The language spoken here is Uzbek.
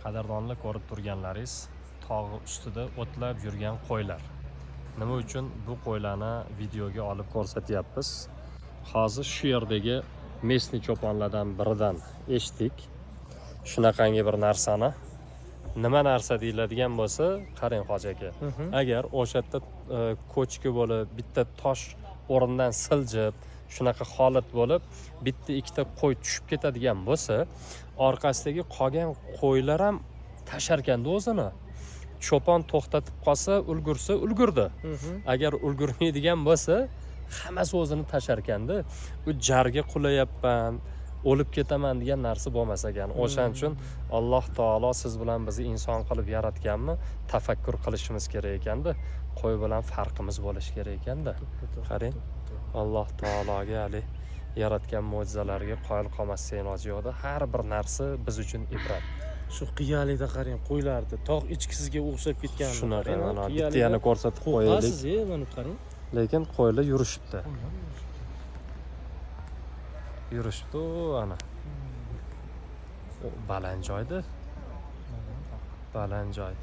Qadrdonlar, ko'rib turganlaringiz tog' ustida o'tlab yurgan qo'ylar. Nima uchun bu qo'ylarni videoga olib ko'rsatyapmiz? Hozir shu yerdagi местный cho'ponlardan biridan eshitdik shunaqangi bir narsani. Nima narsa deyiladigan bo'lsa, qarang, hoji aka, agar o'sha yerda ko'chki bo'lib, bitta tosh o'rnidan siljib, shunaqa holat bo'lib, bitta ikkita qo'y tushib ketadigan bo'lsa, orqasidagi qolgan qo'ylar ham tashlarkanda o'zini. Cho'pon to'xtatib qolsa, ulgursa ulgurdi, agar ulgurmaydigan bo'lsa, hammasi o'zini tashlarkanda. U jarga qulayapman, o'lib ketaman degan narsa bo'lmas ekan. O'shaning uchun Alloh taolo siz bilan bizni inson qilib yaratganmi, tafakkur qilishimiz kerak ekanda. Qo'y bilan farqimiz bo'lishi kerak ekanda. Qarang, Alloh taologa haligi yaratgan mo'jizalarga qoyil qolmaslik iloji yo'qda. Har bir narsa biz uchun ibrat. Shu qiyalikda qarang, qo'ylarni tog' echkisiga o'xshab ketgan. Shunaqa, mana bitta yana ko'rsatib qo'yaylik. Qo'rqasiz, e, mana qarang. Lekin qo'ylar yurishibdi, yurishibdi. U ana, u baland joyda, baland joy.